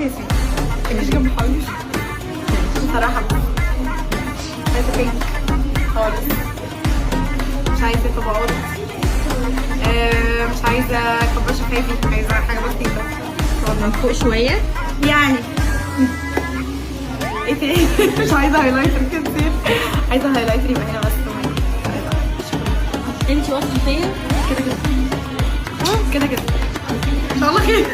عايزه ياسمين، ما تجيش جنب حبيبي بصراحه. مش عايزه pink خالص، مش عايزه طبقات، مش عايزه كبر شفايفي، عايزه حاجة بسيطه. من فوق شويه. يعني ايه تاني؟ مش عايزه highlighter كتير، عايزه highlighter يبقى هنا بس وهنا. انت واثقة فيا؟ كده كده، كده كده، ان شاء الله خير.